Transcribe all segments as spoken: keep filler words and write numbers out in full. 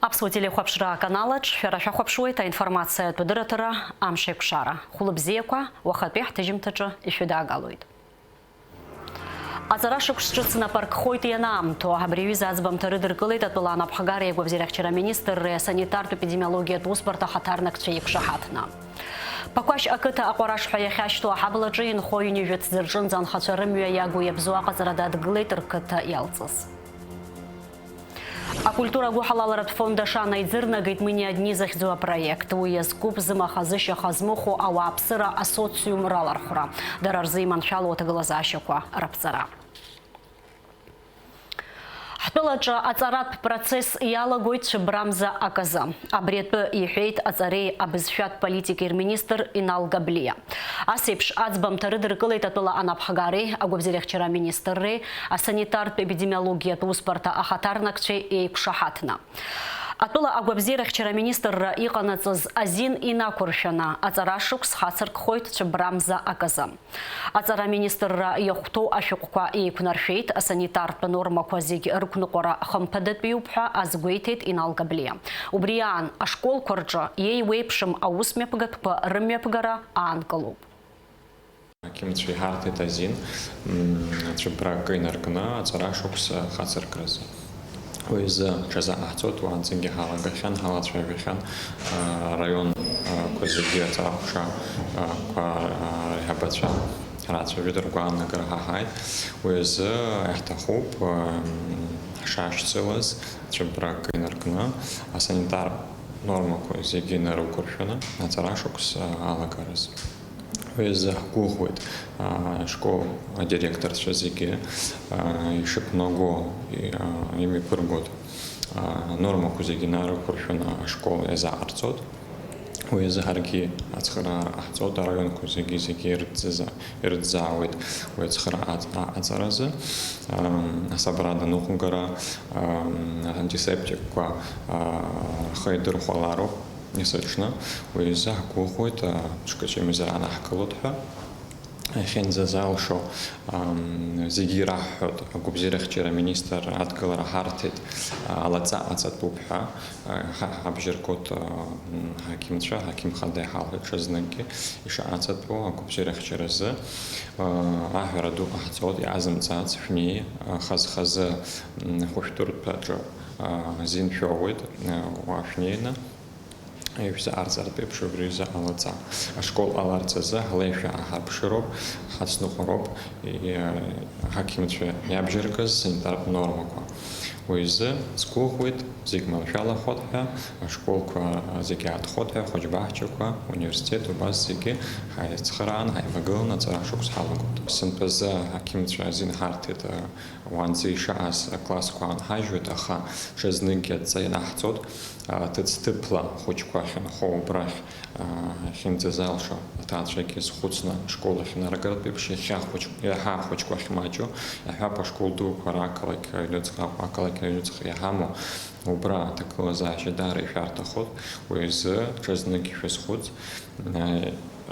Аԥсуа телехәаԥшра аканалаҿ шәара шәахәаԥшуеит аинформациатә дырраҭара Амш еиқәшара. Хәлыбзиақәа, уахатәи ҳҭыжьымҭаҿы ишәыдаагалоит. Аҵара шықәс ҿыц напы аркхоит ианаамҭоу. Абри аҩыза аӡбамҭа рыдыркылеит атәыла анапхгареи агәабзиарахьчара министрреи асанитартә-епидемиологиатә усбарҭа ахаҭарнакцәеи еиқәшаҳаҭны. Ԥақәашь ақыҭа Аҟәараш ҳәа иахьашьҭоу аҳаблаҿы инхо ҩынҩажәа ҭӡы рҿынӡа анхацәа рымҩа иагу иабзоу аҟаҵара дадгылеит рқыҭа иалҵыз. Акультура агәыҳалалратә фонд Ашана иӡырнагеит Мыниа Дни захьӡу апроект. Уи иазкуп зымаха-зышьаха змыхәо ауааԥсыра асоциум ралархәра, дара рзы иманшәалоу аҭагылазаашьақәа раԥҵара. Ҳтәылаҿы аҵаратә процесс иалагоит цәыббрамза аказы. Абри атәы иҳәеит аҵареи абызшәатә политикеи рминистр Инал Габлиа. Ас еиԥш аӡбамҭа рыдыркылеит атәыла анапхгареи агәабзиарахьчара аминистрреи асанитартә-епидемиологиатә усбарҭа ахаҭарнакцәеи еиқәшаҳаҭны. Атәыла агәабзиарахьчара аминистрра иҟанаҵаз азин инақәыршәаны аҵара шықәс хацыркхоит цәыббрамза аказы. Аҵара аминистрра иахәҭоу ашәҟәқәа еиқәнаршәеит, асанитартә нормақәа зегь рықәныҟәара хымԥадатәиуп ҳәа азгәеиҭеит Инал Габлиа. Убри аан, ашколқәа рҿы иеиуеиԥшым аусмҩаԥгатәқәа рымҩаԥгара аанкылоуп. Ақьымцәа иҳарҭеит азин, м, цәыббра акы инаркны аҵара шықәса хацыркразы. Уи азы ҽазыҟаҳҵоит, уаанӡагьы ҳалагахьан, ҳалацәажәахьан, а, араион, а, қәа зегьы аҵара ҟәша, а, қәа, а, реиҳабацәа ҳрацәажәеит, ргәаанагара ҳаҳаит. Уи азы иаҳҭахуп, а, м, ҳшашьцылаз цәыббра акы инаркны, асанитар нормақәа зегьы нарықәыршәаны аҵара шықәса алагараз. Уи азы ҳгәыӷуеит, аа, ашкол адиректорцәа зегьы, аа, ишықәнаго, и-, аа, имҩаԥыргоит, аа, нормақәа зегьы нарықәыршәаны ашкол иазаҟарҵоит. Уи азы ҳаргьы ацхыраара ҟаҳҵоит, араионқәа зегьы, зегьы ирыдҵаза-, ирыдҵаауеит уи ацхыраара аҵ-, а-, аҵаразы, аа, асабрада аныҟәгара, аа, антисептикқәа, аа, рхы идырхәалароуп. Есыҽны уи азы ҳгәыӷуеит, а, ҽкы ачымазара анаҳкылоит ҳәа. Иахьынӡазалшо, ам, зегьы ираҳҳәоит, агәабзиарахьчара аминистр адгылара ҳарҭеит, а, алаҵа ҟаҵатәуп ҳәа, а, ҳа-, ҳабжьаргоит, а, м, ҳақьымцәа, ҳақьым хада иҳалҳәеит ҽазныкгьы ишаҟаҵатәу агәабзиарахьчаразы, а, аҳәара ду ҟаҳҵоит, иаазымҵаац шәнеи, а, хаз-хазы, м, хәышәтәырҭаҿы, а, азин шәоуеит, а, уа шәнеины. Ишәзы арҵартә еиԥш убри изы ҟалаҵа. Ашкол ҟаларц азы ҳлеишәа ааҳарԥшыроуп, ҳацныҟәароуп, и-, ҳақьымцәа иабжьаргаз санитартә нормақәа. Уи изы сгәыӷуеит, зегь маншәалахоит ҳәа, ашколқәа зегь аатхоит ҳәа, ахәыҷбаҳчақәа, университет, убас зегьы ҳаицхыраан, ҳаивагыланы аҵара шықәс ҳалагоит. Сынтәазы ҳақьымцәа азин ҳарҭеит, уанӡа ишааз аклассқәа аанҳажьуеит, аха ҽазныкгьы адҵа ианаҳҵоит. Ҭыӡҭыԥла ахәыҷқәа ахьынхо убрахь, ахьынӡазалшо аҭаацәагьы зхәыцны ашкол ахь инаргартә еиԥш, иахьа ахәыҷ-, иаҳа ахәыҷқәа ахьмаҷу, иаҳҳәап, ашкол дуқәа рақалақь аҩныҵҟа, ақалақь аҩныҵҟа иаҳамоу, убра аҭагылазаашьа даара ишәарҭахоит, уи азы ҽазнык ишәазхәыц,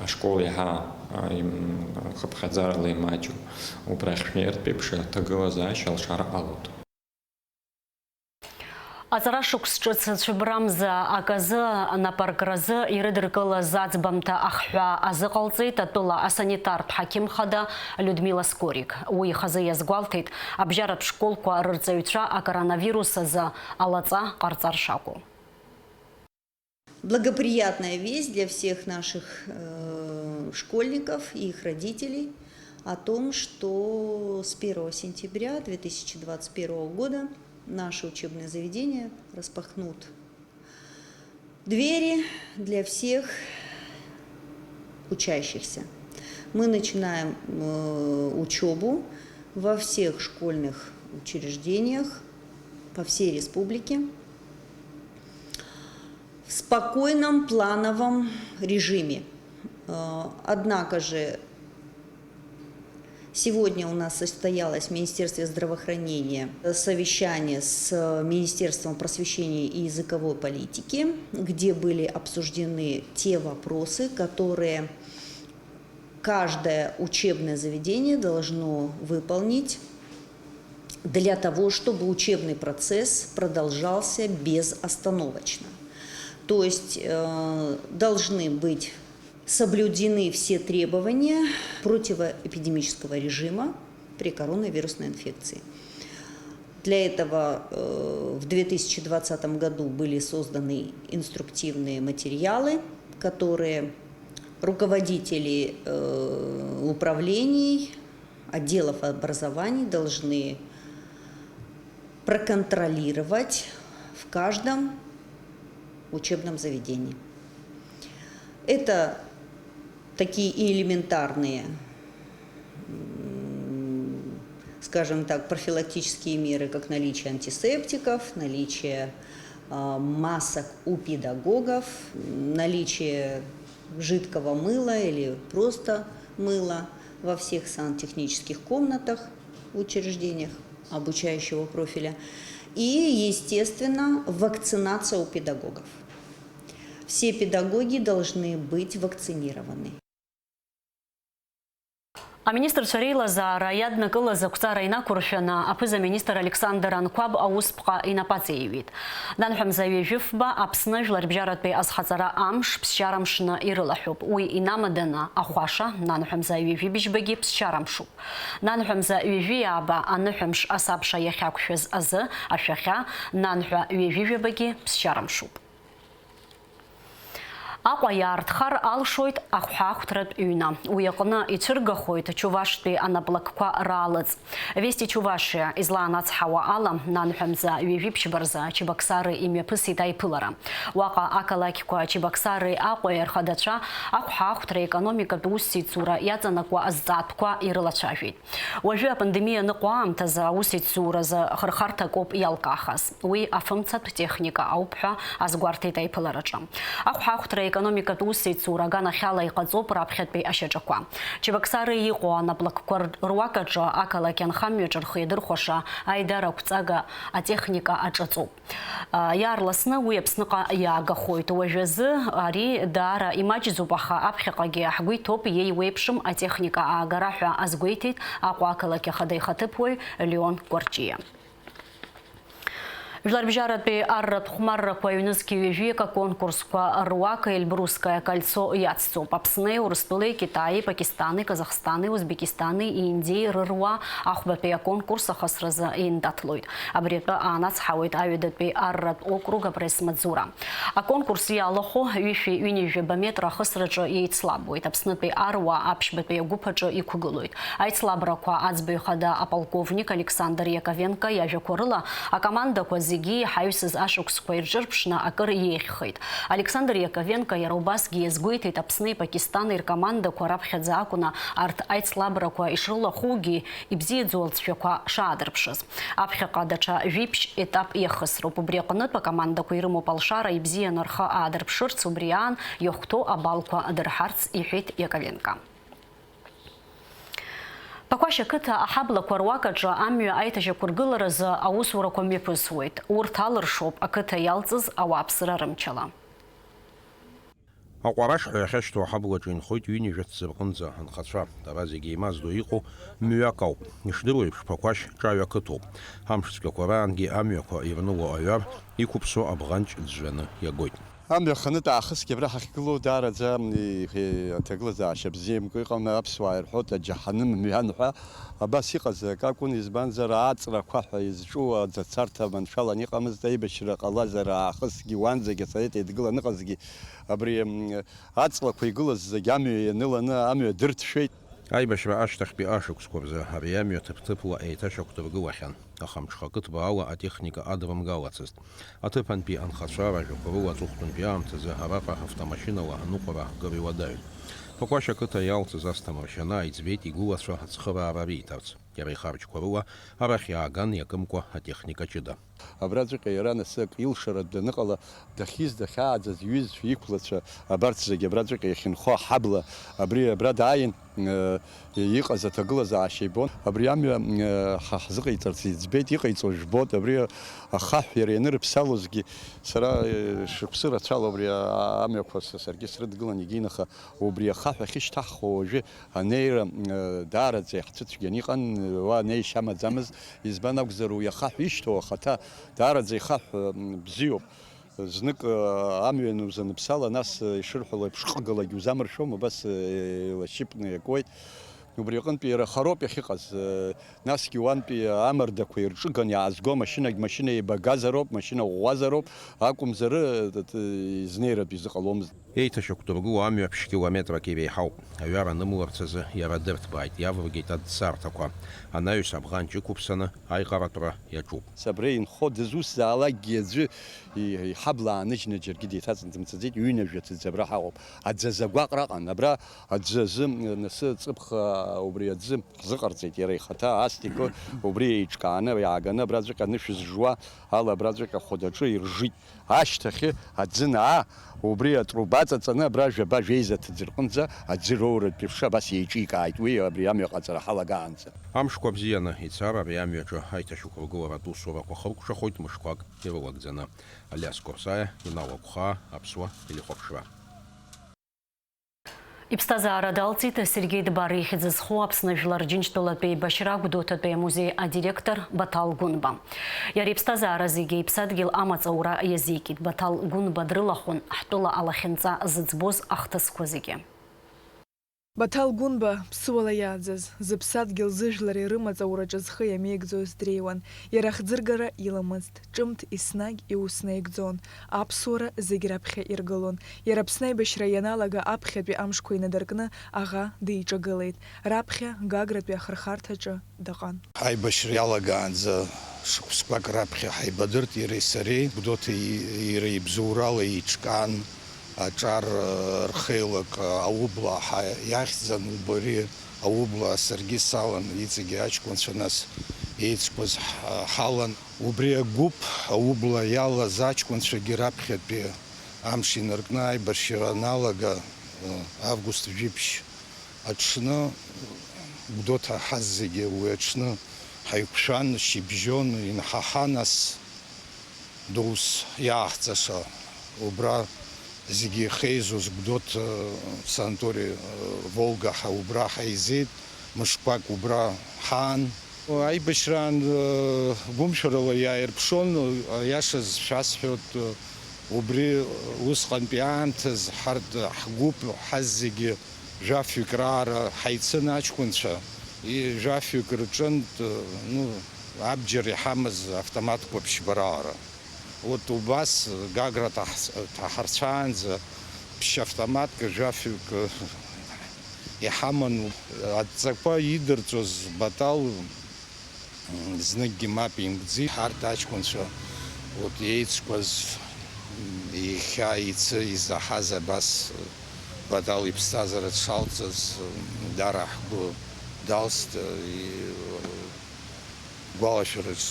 ашкол иаҳа, им-, хыԥхьаӡарала имаҷу, убрахь шәнеиртә еиԥш аҭагылазаашьа алшара ҟалоит. Аҵара шықәс ҿыц цәыббрамза аказы напаркразы ирыдыркылаз аӡбамҭа ахҳәаа азыҟалҵеит атәыла асанитартә ҳақьым хада Людмила Скорик. Уи ихазы иазгәалҭеит, абжьаратә школқәа рырҵаҩцәа акоронавирус азы алаҵа ҟарҵар шакәу. Благоприятная весть для всех наших, э, школьников и их родителей о том, что с первого сентября две тысячи двадцать первого года наши учебные заведения распахнут двери для всех учащихся. Мы начинаем, э, учёбу во всех школьных учреждениях по всей республике в спокойном плановом режиме. Э, однако же сегодня у нас состоялось в Министерстве здравоохранения совещание с Министерством просвещения и языковой политики, где были обсуждены те вопросы, которые каждое учебное заведение должно выполнить Для того, чтобы учебный процесс продолжался безостановочно. То есть э, должны быть соблюдены все требования противоэпидемического режима при коронавирусной инфекции. Для этого э, в две тысячи двадцатом году были созданы инструктивные материалы, которые руководители э, управлений, отделов образования должны проконтролировать в каждом учебном заведении. Это такие и элементарные, скажем так, профилактические меры, как наличие антисептиков, наличие масок у педагогов, наличие жидкого мыла или просто мыла во всех сантехнических комнатах, учреждениях обучающего профиля и, естественно, вакцинация у педагогов. Все педагоги должны быть вакцинированы. Аминистрцәа реилазаара иаднакылаз ақәҵара инақәыршәаны, аԥыза-министр Александр Анқәаб аусԥҟа инапаҵаиҩит. Нанҳәа мза ҩажәи фба Аԥсны жәларбжьаратәи азхаҵара амш ԥсшьара мшны ирылаҳәоуп. Уи инамаданы ахәаша, нанҳәа мза ҩажәи быжьбагьы ԥсшьара мшуп. Нанҳәа мза ҩажәи ааба аныҳәамш асабша иахьақәшәаз азы ашәахьа, нанҳәа ҩажәи жәабагьы ԥсшьара мшуп. Аҟәа иаартхар алшоит ахәҳахәҭратә ҩны. Уи аҟны ицәыргахоит Чувашьтәи анаплакқәа раалыҵ. Вести Чувашия излаанацҳауа ала, нанҳәа мза ҩажәи ԥшьба рзы Чебоксары имҩаԥысит аиԥылара. Уаҟа ақалақьқәа Чебоксареи Аҟәеи рхадацәа ахәҳахәҭра економикатә усеицура иаҵанакуа азҵаатәқәа ирылацәажәеит. Уажәы апандемиа аныҟоу аамҭазы аусеицуразы хырхарҭак ауп иалкаахаз. Уи афымцатә техника ауп ҳәа азгәарҭеит аиԥылараҿы. Ахәҳахәҭра аекономикатә усеицура аганахьала иҟаҵоуп раԥхьатәи ашьаҿақәа. Чебоксары иҟоу анаплакқәа руак аҿы ақалақь анхамҩаҿы рхы иадырхәаша аидара ақәҵага атехника аҿаҵоуп. Иаарласны уи Аԥсныҟа иаагахоит. Уажәазы ари даара имаҷӡоуп, аха аԥхьаҟагьы ҳгәы иҭоуп, иеиуеиԥшым атехника аагара ҳәа азгәеиҭеит Аҟәа ақалақь ахада ихаҭыԥуаҩ Леон Кәарҷиа. Жәларбжьаратәи арратә хәмаррақәа ҩнызқьи ҩажәи аконкурсқәа руак Эльбрусское кольцо иацҵоуп. Аԥсни, Урыстәылеи, Китаи, Пакистани, Казахстани, Узбекистани, Индиеи рыруаа ахәбатәи аконкурс ахысразы еиндаҭлоит. Абри атәы аанацҳауеит аҩадатәи арратә округ апресс-маҵзура. Аконкурс иалахәу ҩышәи ҩынҩажәаба метра ахысраҿы еицлабуеит. Аԥснытәи аруаа аԥшьбатәи агәыԥ аҿы иқәгылоит. Аицлабрақәа аӡбаҩ хада аполковник Александр Иаковенко иажәақәа рыла, акомандақәа зегьы иҳаҩсыз ашықәсқәа ирҿырԥшны акыр иеиӷьхеит. Александр Иаковенко иара убасгьы иазгәеиҭеит Аԥсни Пакистани ркомандақәа раԥхьаӡа акәны арҭ аицлабрақәа ишрылахәугьы ибзиаӡоу алҵшәақәа шаадырԥшыз. Аԥхьаҟа даҽа жәиԥшь етап иахысроуп. Убри аҟнытә акомандақәа ирымоуп алшара ибзианы рхы аадырԥшырц, убри аан иахәҭоу абалқәа дырҳарц, иҳәеит Иаковенко. Ԥақәашь ақыҭа аҳаблақәа руак аҿы амҩа аиҭашьақәыргыларазы аусурақәа мҩаԥысуеит. Урҭ алыршоуп ақыҭа иалҵыз ауааԥсыра рымчала. Аҟәараш ҳәа иахьашьҭоу аҳаблаҿы инхоит ҩынҩажәа ҭӡы рҟынӡа анхацәа. Ара зегьы еимаздо иҟоу мҩак ауп. Ишдыру еиԥш, Ԥақәашь ҿаҩа ақыҭоуп. Амш цәгьақәа раангьы амҩақәа ирныло аҩар иқәыԥсо абӷанҷ ӡәӡәаны иагоит. Амҩа ханытә аахысгьы абра ҳахьгылоу даараӡа аҭагылазаашьа бзиамкәа иҟам, аԥсуаа ирҳәоит аџьаҳаным мҩан ҳәа. Абас иҟаз акы акәын, избанзар, ааҵрақәа ҳәа изҿу аӡацарҭа маншәалан иҟамызт, аибашьра ҟалазар аахысгьы уанӡагьы Асовет Еидгыла аныҟазгьы абри аҵлақәа игылаз зегь амҩа ианыланы амҩа дырҭшәеит. Аибашьра ашьҭахьтәи ашықәсқәа рзы ари амҩа ҭыԥ-ҭыԥла еиҭашьақәдыргылахьан, аха мҽхакы ҭбаала атехника адрымгалацызт. Аҭыԥантәи анхацәа ражәақәа рыла аҵыхәтәантәи аамҭазы араҟа автомашьынала аныҟәара акыр иуадаҩын. Ԥақәашь ақыҭа иалҵыз Асҭамыр Шьанаа иӡбеит игәылацәа ацхыраара риҭарц. Иара ихарџьқәа рыла арахь иааган иакымкәа атехника ҷыда. Абраҵәҟьа иара нас ак илшаратә даныҟала, дахьиз, дахьааӡаз, иҩызцәа, иқәлацәа, абарҭ зегьы абраҵәҟьа иахьынхо аҳабла, абри абра дааин, э, иҟаз аҭагылазаашьа ибон. Абри амҩа, э, ҳа ҳзыҟаиҵарц иӡбеит, иҟаиҵо жәбоит. Абри ахаҳә иара ианырыԥсалозгьы, сара, э, шықәсы рацәала убри а-, амҩақәа са-, саргьы срыдгылан егьинаха, убри ахаҳә ахьышьҭаҳхуа уажәы анеира, э, даараӡа иаҳцәыцәгьаны иҟан, уа неишьа амаӡамызт. Избан акәзар, уи ахаҳә ишьҭоу ахаҭа даараӡа ихаҳә, м, бзиоуп. Знык, э, амҩан узаныԥсала, нас, э, ишырҳәало еиԥш, ҟыгалагьы узамыршәом, убас, э, еилашьыпны иакуеит. Убри аҟынтәи иара хароуп иахьыҟаз, э, насгьы уантәи амардақәа ирҿыганы иаазго амашьынагь машьына еибагазароуп, машьына ӷәӷәазароуп, акәымзар, э, т-, т-, изнеиратәы изыҟаломызт. Еиҭашьақәдыргыло амҩаԥшгьы уа метрак иреиҳауп. Аҩара анымларц азы иара дырҭбааит, иавыргеит аӡӡарҭақәа. Анаҩс абӷанҷ ықәыԥсаны аиҟаратәра иаҿуп. Абра инхо дызусзаалакгьы аӡәы и-, иҳабла ааныжьны џьаргьы деиҭаҵны дымцаӡеит, ҩынҩажәа ҭыӡ абра ҳаҟоуп. Аӡы азы агәаҟра ыҟан, абра аӡы азы, м, насы ҵыԥх, а, убри аӡы ҳзыҟарҵеит иара ихаҭа, астика убри еиҿкааны, иааганы абраҵәҟьа анышә зжуа ала абраҵәҟьа ахәадаҿы иржит. Ашьҭахьы аӡы наа, убри атруба аҵаҵаны абра жәаба жәеиза ҭыӡ рҟынӡа аӡы роуратә еиԥш абас еиҿикааит уи абри амҩа ҟаҵара ҳалагаанӡа. Амшқәа бзианы ицар ари амҩаҿы аиҭашьақәыргыларатә усурақәа хыркәшахоит мышқәак ирылагӡаны. Алиас Қәарсаиа, Инал Агәхаа, Аԥсуа телехәаԥшра. Иԥсҭазаара далҵит Сергеи Дбар ихьӡ зху Аԥсны Жәлар Џьынџьтәылатә еибашьра Гәдоуҭатәи амузеи адиректор Баҭал Гәынба. Иара иԥсҭазаара зегьы иԥсадгьыл амаҵ аура иазикит. Баҭал Гәынба дрылахәын ҳтәыла алахьынҵа зыӡбоз ахҭысқәа зегьы. Баҭал Гәынба ԥсыуала иааӡаз, зыԥсадгьыл зыжәлари рымаҵ аураҿы зхы иамеигӡоз дреиуан. Иара ахӡыргара иламызт, ҿымҭ еснагь иус наигӡон, аԥсуара зегь раԥхьа иргылон. Иара Аԥсны аибашьра ианалага аԥхьатәи амшқәа инадыркны аӷа диҿагылеит. Раԥхьа Гагратәи ахырхарҭаҿы дыҟан. Аибашьра иалагаанӡа шықәсқәак раԥхьа ҳаибадырт иареи сареи. Гәдоуҭа и-, иара ибзоурала еиҿкаан. Аҿар, э, рхеилак, э, аублаа ҳа иахьӡын, убри аублаа саргьы салан, иҵегьы аҷкәынцәа нас еицқәаз ҳ-, ҳалан. Убри агәыԥ аублаа иалаз аҷкәынцәагьы раԥхьатәи амш инаркны аибашьра аналага, э, август жәиԥшь аҽны, Гәдоуҭа ҳазегьы уи аҽны ҳаиқәшәан, шьыбжьон, инҳаҳа нас. Доус иааҳҵаша, убра зегьы ихеизоз Гәдоуҭа санаториа, Волга ҳа убра ҳаизеит, мышқәак убра ҳаан. Аибашьраан, гәымшәарала иааирԥшуан, аиаша шәасҳәоит, убри усҟантәи аамҭаз ҳарҭ ҳгәыԥ ҳазегьы Жәафҩык раара ҳаицын аҷкәынцәа, и-, жәафҩык рҿынтә, ну, абџьар иҳамаз автоматқәа ԥшьба раара. Урҭ убас Гагра ҭаҳ-, ҭаҳарцәаанӡа ԥшь автоматк, жәафҩык иҳаман. Адҵақәа идырҵоз Батал Зныкгьы мап имкӡеит. Ҳарҭ аҷкәынцәа, урҭ еицқәаз, иахьа ицы изаҳаз абас Батал иԥсҭазаара дшалҵыз, дара ҳгәы далст, игәалашәараҿ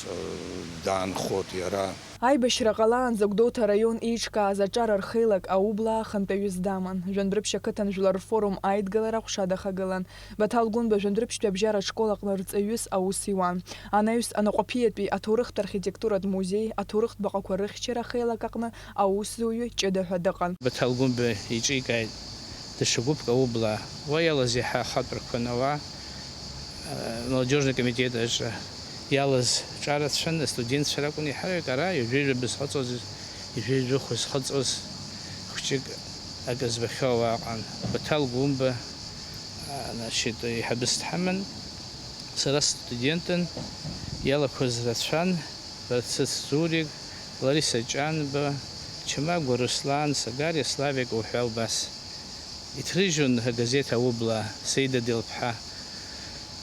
даанхот иара. Аибашьра ҟалаанӡа Гәдоуҭа араион еиҿкааз аҿар рхеилак аублаа ахантәаҩыс даман. Жәандәрыԥшь ақыҭан жәлар рфорум аидгылара аҟәша дахагылан. Баҭал Гәынба Жәандәрыԥшьтәи абжьаратә школ аҟны рҵаҩыс аус иуан. Анаҩс Анаҟәаԥиатәи аҭоурыхтә архитектуратә музеи аҭоурыхтә баҟақәа рыхьчара ахеилак аҟны аусзуҩы ҷыда ҳәа дыҟан. Баҭал Гәынба иҿикааит даҽа гәыԥк аублаа. Уа иалаз иаҳа ахатәрқәан ауаа, молодежный комитет аҿы иалаз ҿарацәан, астудентцәа ракәын еиҳараҩык, ара ҩажәи жәаба зхыҵуаз, ҩажәи жәохә зхыҵуаз хәҷык акы збахьоу ауаа ыҟан. Баҭал Гәымба, а, значит, еиҳабыс дҳаман, сара студентын, иалақәаз рацәан, Барцыц Зурик, Лариса Ҷанба, Чамагәа Руслан, Сагариа Славик уҳәа убас. Иҭрыжьуан агазеҭ Аублаа, Саида Делԥҳа.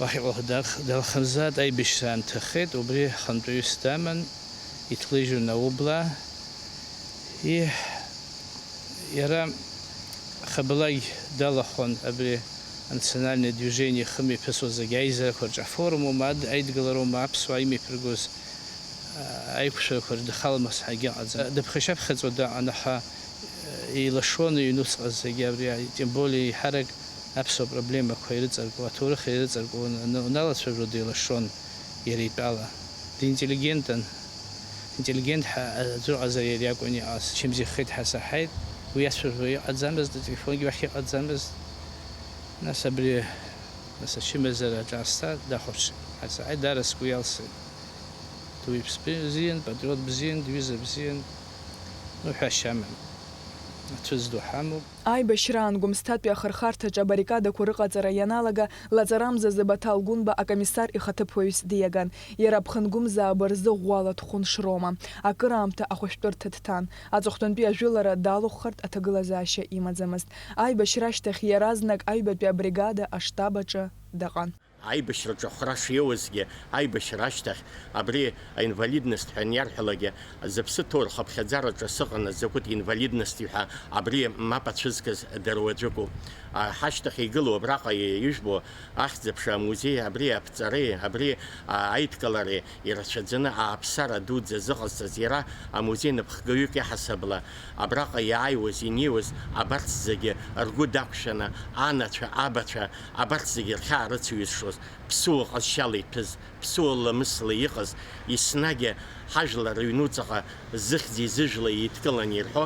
Уахь иҟалах дах-, далхымзаат, аибашьра аамҭахеит, убри хантәаҩыс даман, иҭлыжьуан Аублаа. И-, иара хабалакь далахәын абри анациональное движение хымҩаԥысуа зегь аизарақәа рҿы, афорумума, ад-, аидгыларума, аԥсуаа имҩаԥыргоз Аиқәшәарақәа рыдхалмызт ҳәагьы ыҟаӡам. Дыԥхашьаԥхьаҵәо дыҟан, аха еилашуан иҩнуҵҟа зегьы абри, тем более еиҳарак аԥсуа проблемақәа ирыҵарку, аҭоурых ирыҵарку уналацәажәо деилашуан иара итәала. Динтеллигентын, интеллигент ҳәа аӡәыр ҟазар иара иакәын иҟаз. Чымзи ихеит ҳәа саҳаит, уи иацәажәо иҟаӡамызт, ателефонгьы уахь иҟаӡамызт. Нас абри, нас ачымазара аҿаасҭа дахәаԥшит. Ҳазааит, даара сгәы иалсит. Дуаҩԥс бзиан, патриот бзиан, дҩыза бзиан, ну, ҳәашьа амам. Ацәыӡ ду ҳамоуп. Аибашьраан Гәымсҭатәи ахырхарҭаҿы абарикадақәа рыҟаҵара ианалага, лаҵарамзазы Баҭал Гәынба акомиссар ихаҭыԥуаҩс диаган. Иара аԥхынгәымзааба рзы ӷәӷәала дхәын Шрома. Акыраамҭа ахәышәтәырҭа дҭан. Аҵыхәтәантәи ажәылара далахәхартә аҭагылазаашьа имаӡамызт. Аибашьра ашьҭахь иаразнак аҩбатәи абригада аштаб аҿы дыҟан. Аибашьраҿы ахәра шиоуазгьы, аибашьра ашьҭахь абри аинвалидность ҳәа аниарҳәалакгьы, зыԥсы ҭоу рхыԥхьаӡараҿы сыҟан, закәытә инвалидности ҳәа абри мап ацәызкыз дара уаӡәыкоуп. А, ҳашьҭахь игылоу абраҟа ижәбо ахьӡ-аԥша амузеи, абри аԥҵареи, абри, а, аидкылареи ирацәаӡаны ааԥсара дуӡӡа зыҟазҵаз иара амузеи напхгаҩык иаҳасабала абраҟа иааиуаз, инеиуаз абарҭ зегьы ргәы дақәшәаны, анацәа, абацәа, абарҭ зегьы рхьаа рыцеиҩызшоз, ԥсуа ҟазшьала иҭәыз, ԥсуа ламысла иҟаз, еснагь ҳажәлар рыҩнуҵаҟа зыхьӡи зыжәлеи еидкыланы ирҳәо,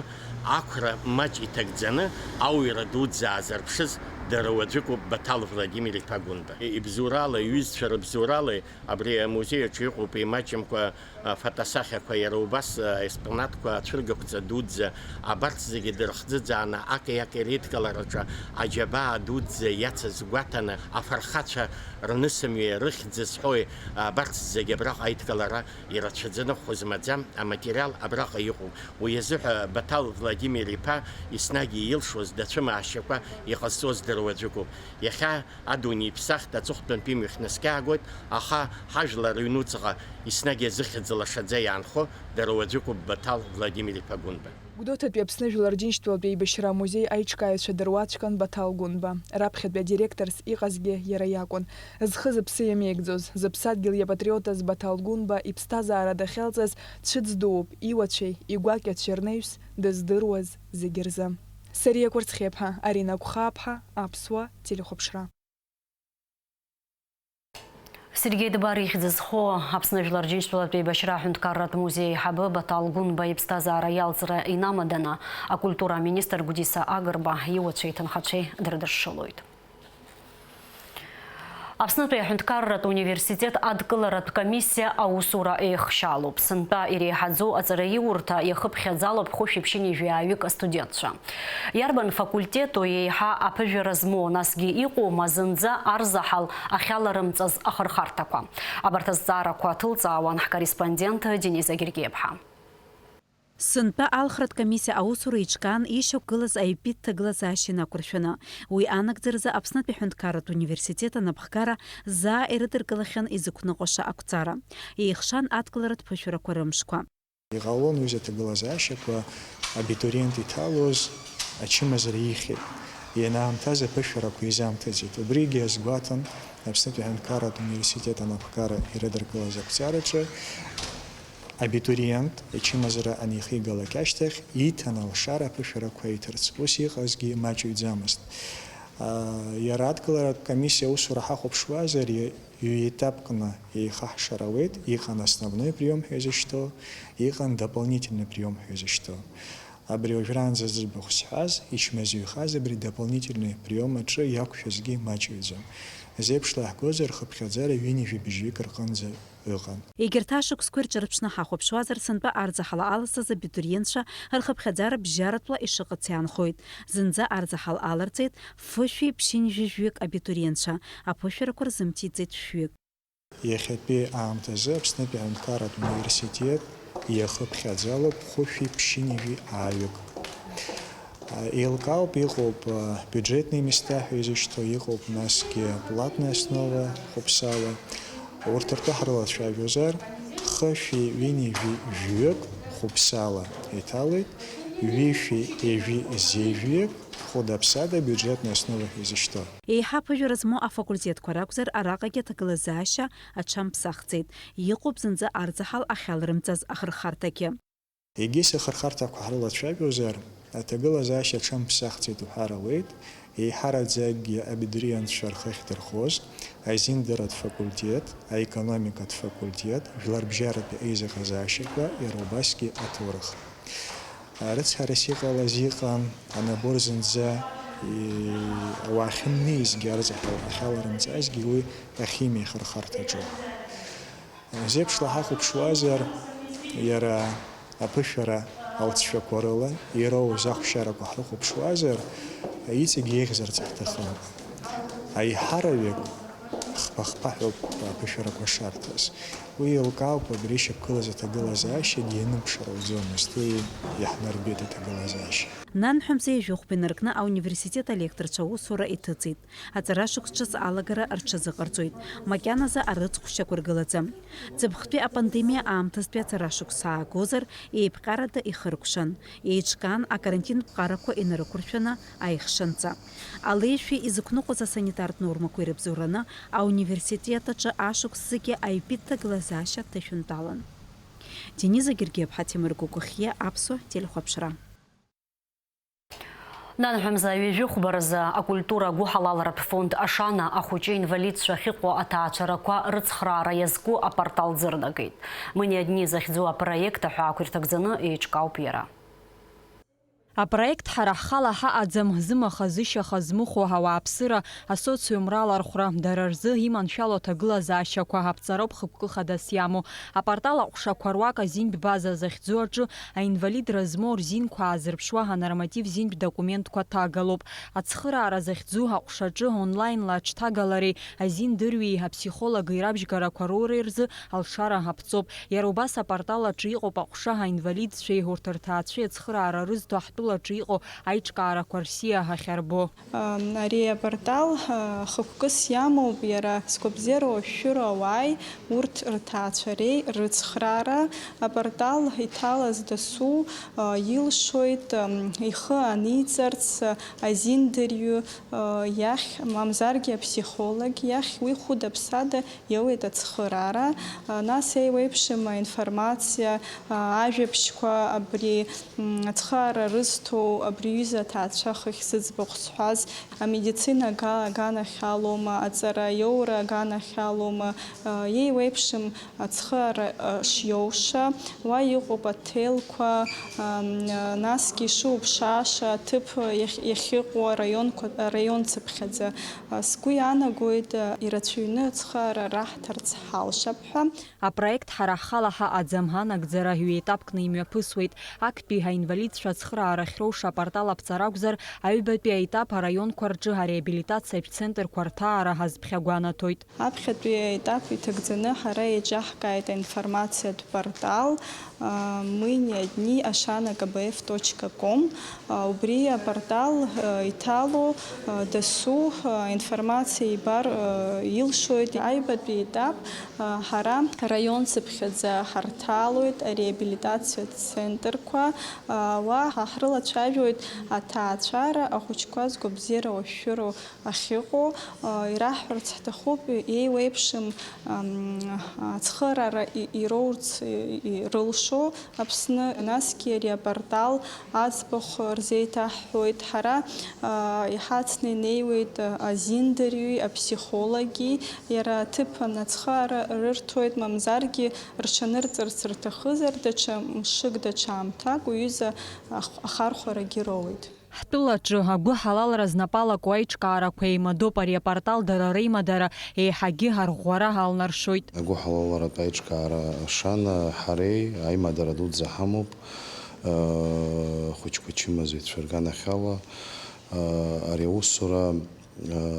ақәра маҷ иҭагӡаны ауаҩра дуӡӡа аазырԥшыз дара уаӡәыкоуп Баҭал Владимир-иԥа Гәынба. Ибзоурала, иҩызцәа рыбзоурала абри амузеи аҿы иҟоуп еимаҷымкәа афотосахьақәа, иара убас аекспонатқәа, ацәыргақәҵа дуӡӡа, абарҭ зегьы дырхӡыӡааны аки-аки реидкылараҿы аџьабаа дуӡӡа иацыз гәаҭаны, афырхацәа рнысымҩеи рыхьӡ зҳәои, абарҭ зегьы абраҟа аидкылара ирацәаӡаны хәы змаӡам аматериал абраҟа иҟоуп. Уи азыҳәа Баҭал Владимир-иԥа еснагь илшоз дацәымаашьакәа иҟазҵоз дыруаӡәыкуп. Иахьа адунеи иԥсахт, аҵыхәтәантәи мҩахь наскьаагоит, аха ҳажәлар рыҩнуҵаҟа еснагь азыхьӡ лашаӡа иаанхо дара уаӡәыкоуп Баҭал Владимир-иԥа Гәынба. Гәдоуҭатәи Аԥсны Жәлар Рџьынџьтәылатә еибашьра амузеи аиҿкааҩцәа дыруаӡәкын Баҭал Гәынба. Раԥхьатәи адиректорс иҟазгьы иара иакәын. Зхы-зыԥсы иамеигӡоз, зыԥсадгьыл иапатриотыз Баҭал Гәынба иԥсҭазаара дахьалҵыз цәыӡ дууп, иуацәеи игәакьацәеи рнаҩс дыздыруаз зегьы рзы. Сариа Кәарцхиаԥҳа, Арина Гәхааԥҳа, Аԥсуа телехәаԥшра. Сергеи Дбар ихьӡ зху Аԥсны Жәлар Џьынџьтәылатә еибашьра аҳәынҭқарратә музеи аиҳабы Баҭал Гәынба иԥсҭазаара иалҵра инамаданы, акультура аминистр Гәдиса Агрба иуацәеи иҭынхацәеи дрыдыршылоит. Аԥснытәи аҳәынҭқарратә университет адкыларатә комиссиа аусура еихшьалоуп. Сынтәа иреиҳаӡоу аҵараиурҭа иахыԥхьаӡалоуп хәышәи ԥшьынҩажәи ааҩык астудентцәа. Иарбан факультету еиҳа аԥыжәара змоу, насгьы иҟоума зынӡа арзаҳал ахьаларымҵаз ахырхарҭақәа? Абарҭ азҵаарақәа ҭылҵаауан ҳкорреспондент Дениза Гергиаԥҳа. Сынтәа алхратә комиссиа аусура еиҿкаан ишьақәгылаз аҩбатәи ҭагылазаашьа инақәыршәаны. Уи анагӡаразы Аԥснытәи аҳәынҭқарратә университет анапхгара заа ирыдыркылахьан изықәныҟәаша ақәҵара. Еихшан адкыларатә ԥышәарақәа рымшқәа. Иҟалон ҩыза ҭагылазаашьақәа абитуриент иҭалоз ачымазара ихьит. Ианаамҭаз аԥышәарақәа изамҭаӡеит. Убригьы азгәаҭан Аԥснытәи аҳәынҭқарратә университет анапхгара ирыдыркылаз ақәҵараҿы абитуриент ичымазара анихигалак ашьҭахь ииҭан алшара аԥышәарақәа иҭарц. Ус иҟазгьы маҷыҩӡамызт. Иара адкыларатә комиссиа аусура ҳахәаԥшуазар, ҩ-етапкны еихаҳшар ауеит, иҟан основной приём ҳәа изышьҭоу, иҟан дополнительный приём ҳәа изышьҭоу. Абри уажәраанӡа зыӡбахә сҳәаз, ичмазаҩхаз абри дополнительный приём аҿы иақәшәазгьы маҷыҩӡам. Зеиԥш лаҳгозар, рхыԥхьаӡара ҩынҩажәи быжьҩык рҟынӡа ыҟан. Егьырҭ ашықәсқәа ирҿырԥшны ҳахәаԥшуазар, сынтәа арзаҳал аласыз абитуриентцәа рхыԥхьаӡара бжьаратәла ишыҟац иаанхоит. Зынӡа арзаҳал аларҵеит фышәи ԥшьынҩажәи жәаҩык абитуриентцәа, аԥышәарақәа рзымҭиҵеит шәҩык. Иахьатәи аамҭазы Аԥснытәи аҳәынҭқарратә университет иахыԥхьаӡалоуп хәышәи ԥшьынҩажәи ааҩык. Еилкаауп, иҟоуп бюджетные места ҳәа изышьҭоу, иҟоуп насгьы платная основа хәаԥсала. Урҭ ртәы ҳрылацәажәозар, хышәи ҩынҩажәи жәаҩык хәаԥсала иҭалоит, Ҩышәи ҩажәи зежәҩык хәыда-ԥсада абиуџьетнеи основа изышьҭоу. Еиҳа аԥыжәара змоу афакультетқәа ракәзар, араҟагьы аҭагылазаашьа аҽамԥсахӡеит, иҟоуп зынӡа арзаҳал ахьалрымҵаз ахырхарҭагьы. Егьыс ахырхарҭақәа ҳрылацәажәозар, аҭагылазаашьа аҽамԥсахӡеит уҳәар ауеит, еиҳараӡакгьы абитуриентцәа рхы ахьдырхоз, азиндаратә факультет, аекономикатә факультет, жәларбжьаратәи аизыҟазаашьақәа, иара убасгьы аҭоурых. Рыцҳарас иҟалаз иҟан, анабор зынӡа, и-, ауаа ахьымнеизгьы, арзаҳал ахьаларымҵазгьы уи ахимиа ахырхарҭаҿы. Зеиԥшла ҳахәаԥшуазар, иара аԥышәара алҵшәақәа рыла ироуз ахәшьарақәа ҳрыхәаԥшуазар, иҵегь еиӷьзарц ҳҭахын. Аиҳараҩык хԥа-хԥаҳәоуп аԥышәарақәа шарҭаз. Уи еилкаауп, абри ишьақәгылаз аҭагылазаашьагьы ианыԥшыр ауӡомызт, уи иаҳнарбеит аҭагылазаашьа. Нанҳәа мза ҩажәи хәба инаркны ауниверситет алекторцәа аусура иҭыҵит. Аҵарашықәс ҿыц алагара рҽазыҟарҵоит, макьаназы арыцхәшьақәа ргылаӡам. Ҵыԥхтәи апандемиа аамҭазтәи аҵарашықәс аагозар, еиԥҟьарада ихыркәшан, еиҿкаан акарантинтә ԥҟарақәа инарықәыршәаны аихшанҵа. Алеишәа изықәныҟәоз асанитартә нормақәа ирыбзоураны ауниверситет аҿы ашықәс зегьы аҩбатәи ҭагылазаашьа ҭышәынтәалан. Дениза Гергиаԥҳа, Ҭемыр Гәыгәхиа, Аԥсуа телехәаԥшра. Нанҳәа мза ҩажәи хәба рзы акультура агәыҳалалратә фонд Ашана ахәыҷы инвалидцәа ахьыҟоу аҭаацәарақәа рыцхраара иазку апортал ӡырнагеит. Мыни адни захьӡу апроект аҳәаақәа ирҭагӡаны еиҿкаауп иара. Апроект ҳара ҳхала ҳаҟаӡам, зымаха-зышьаха змыхәо ауааԥсыра, асоциум ралархәра, дара рзы иманшәало аҭагылазаашьақәа аԥҵароуп хықәкы хадас иамоу. Апортал аҟәшақәа руак азинтә база захьӡу аҿы аинвалидра змоу рзинқәа аазырԥшуа анорматив-зинтә документқәа ҭагалоуп. Ацхыраара захьӡу аҟәшаҿы онлаинла аҽҭагалареи азиндырҩи аԥсихологи рабжьгарақәа роуреи рзы алшара аԥҵоуп. Иара убас апортал аҿы иҟоуп аҟәша аинвалидцәеи урҭ рҭаацәеи ацхыраара рызҭо ҳтәылаҿы иҟоу аиҿкаарақәа рсиа ахьарбо. Ари апортал хықәкыс иамоуп иара сгәабзиара уашәшәыроу ауааи урҭ рҭаацәареи рыцхраара. Апортал иҭалаз дасу илшоит ихы аниҵарц азиндырҩы иахь, мамзаргьы аԥсихолог иахь, уи хәыда-ԥсада иоуеит ацхыраара. Нас еиуеиԥшым аинформациа, ажәабжьқәа абри ацхыраара рызҭо абри аҩыза аҭаацәа хыхь зыӡбахә сҳәаз, амедицина ага-, аганахь алоума, аҵара иоура аганахь алоума, еиуеиԥшым ацхыраара шиоуша, уа иҟоуп аҭелқәа, насгьы ишуԥшааша аҭыԥ иахь-, иахьыҟоу араионқәа, араион цыԥхьаӡа. Сгәы иаанагоит, ирацәаҩны ацхыраара раҳҭарц ҳалшап ҳәа. Апроект ҳара ҳхала ҳаҟаӡам, анагӡара ҩеетапкны имҩаԥысуеит. Актәи аинвалидцәа ацхыраара ахьроуша апортал аԥҵара акәзар, аҩбатәи аетап араионқәа рҿы ареабилитациатә центрқәа рҭаара азԥхьагәанаҭоит. Аԥхьатәи аетап иҭагӡаны ҳара еиҿаҳкааит аинформациатә портал, а, мы не одни, ашана К Б Ф точка ком. А, убри апортал, а, иҭало, а, дасу, а, информациа ибар, а, илшоит. Аҩбатәи етап, а, ҳара раион цыԥхьаӡа ҳарҭалоит ареабилитациатә центрқәа, а, уа ҳрылацәажәоит аҭаацәара, ахәыҷқәа згәабзиара уашәшәыроу ахьыҟоу, ираҳҳәарц ҳҭахуп, еиуеиԥшым, ам, ацхыраара и-, ироурц, и-, ирылшо Аԥсны, насгьы ари апортал аӡбахә рзеиҭаҳҳәоит. Ҳара, а, иҳацны инеиуеит азиндырҩи аԥсихологи, иара аҭыԥан ацхыраара рырҭоит, мамзаргьы рҽанырҵарц рҭахызар, даҽа мшык, даҽа аамҭак уҩыза ах-, ахархәарагьы роуеит. Ҳтәылаҿы агәыҳалалра знапы алаку аиҿкаарақәа еимадоуп, ари апортал дара реимадара еиҳагьы арӷәӷәара алнаршоит. Агәыҳалалратә аиҿкаара Ашана ҳареи аимадара дуӡӡа ҳамоуп, хәыҷқәа чымазаҩцәа рганахьала, ари аусура,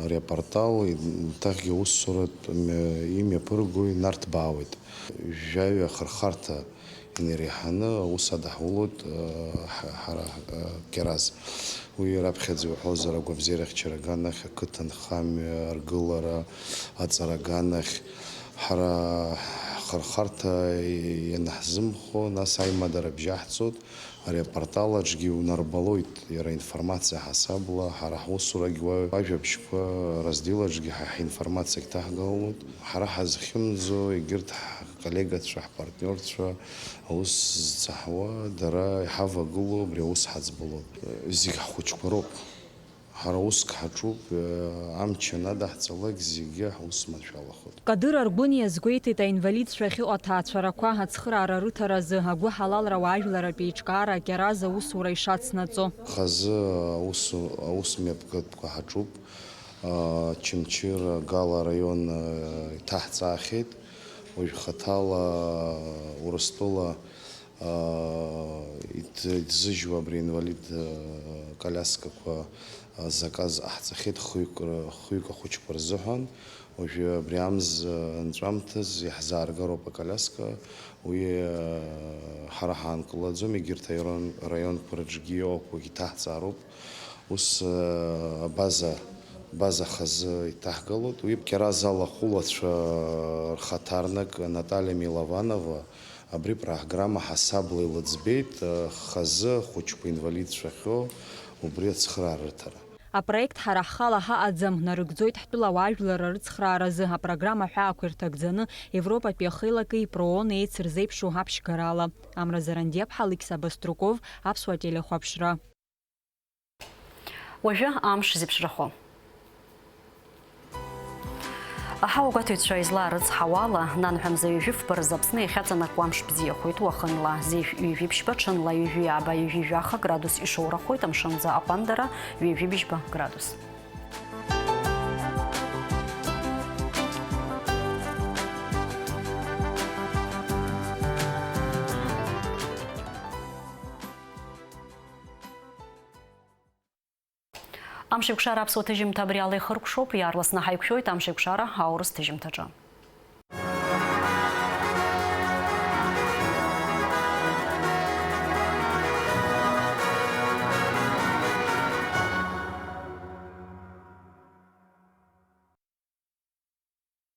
ари апортал, еиҭахгьы аусуратә мҩа имҩаԥыргои нарҭбаауеит. Жәаҩа ахырхарҭа инареиҳаны аус адаҳулоит, ҳа-, ҳара, Кьараз. Уи раԥхьаӡа иуҳәозар, агәабзиарахьчара аганахь, ақыҭанхамҩа аргылара, аҵара аганахь, ҳара ҳхы Рхарҭа ианаҳзымхо, нас аимадара бжьаҳҵоит. Ари апортал аҿгьы унарбалоит, иара информациа ҳасабла, ҳара ҳусурагь уа-, ажәабжьқәа раздел аҿгьы ҳа ҳинформациагь ҭаҳгалоит. Ҳара ҳазхьымӡо, егьырҭ ҳколлегацәа, ҳпартниорцәа, аус зцаҳауа, дара иҳавагылоу абри аус ҳаӡбалоит. Зегь ҳхәыҷқәа роуп. Ҳара уск ҳаҿуп, амч анадаҳҵалак зегьы ҳус маншәалахоит. Кадыр Аргәын иазгәеиҭеит, аинвалидцәа ахьыҟоу аҭаацәарақәа ацхыраара рыҭаразы агәыҳалалра уаажәларратә еиҿкаара Кьараз аусура ишацнаҵо. Хазы аус, аус мҩаԥгатәқәа ҳаҿуп. Очамчыра, Гала араион, э, иҭаҳҵаахьеит. Уажә хаҭала, э, Урыстәыла, э, иҭ-, иҭзыжьуа абри инвалид, э, коляскақәа, э, заказ ҟаҳҵахьеит хҩык ры-, хҩык ахәыҷқәа рзыҳәан. Уажәы абри амз, э, анҵәамҭаз иаҳзааргароуп аколяска. Уи, э, ҳара ҳаанкылаӡом, егьырҭ араион-, раионқәа рҿгьы иҟақәагь иҭаҳҵаароуп. Ус, э, абаза, база хазы иҭаҳгалоит. Уи Кьараз алахәылацәа рхаҭарнак Наталиа Милованова абри программа ҳасабла илыӡбеит, э, хазы ахәыҷқәа инвалидцәахьоу убри ацхыраара рыҭара. Апроект ҳара ҳхала ҳаҟаӡам, нарыгӡоит ҳтәыла ауаажәларра рыцхрааразы апрограмма аҳәаақәа ирҭагӡаны Европатәи ахеилаки ПРООН еицырзеиԥшу аԥшьгарала. Амра Зарандиаԥҳа, Алықьса Баструков, Аԥсуа телехәаԥшра. Уажәы амш зеиԥшрахо. Аҳауагәаҭаҩцәа излаарыцҳауала, нанҳәа мза ҩажәи фба рзы Аԥсны иахьаҵанакуа амш бзиахоит, уахынла зежә ҩажәи ԥшьба, ҽынла ҩажәи ааба, ҩажәи жәаха градус ишоурахоит, амшын мза аҟәандара ҩажәи бжьба градус. Амшеикәшара аԥсуа ҭыжьымҭа абри ала ихыркәшоуп, иаарласны ҳаиқәшәоит Амшеикәшара аурыс ҭыжьымҭаҿы.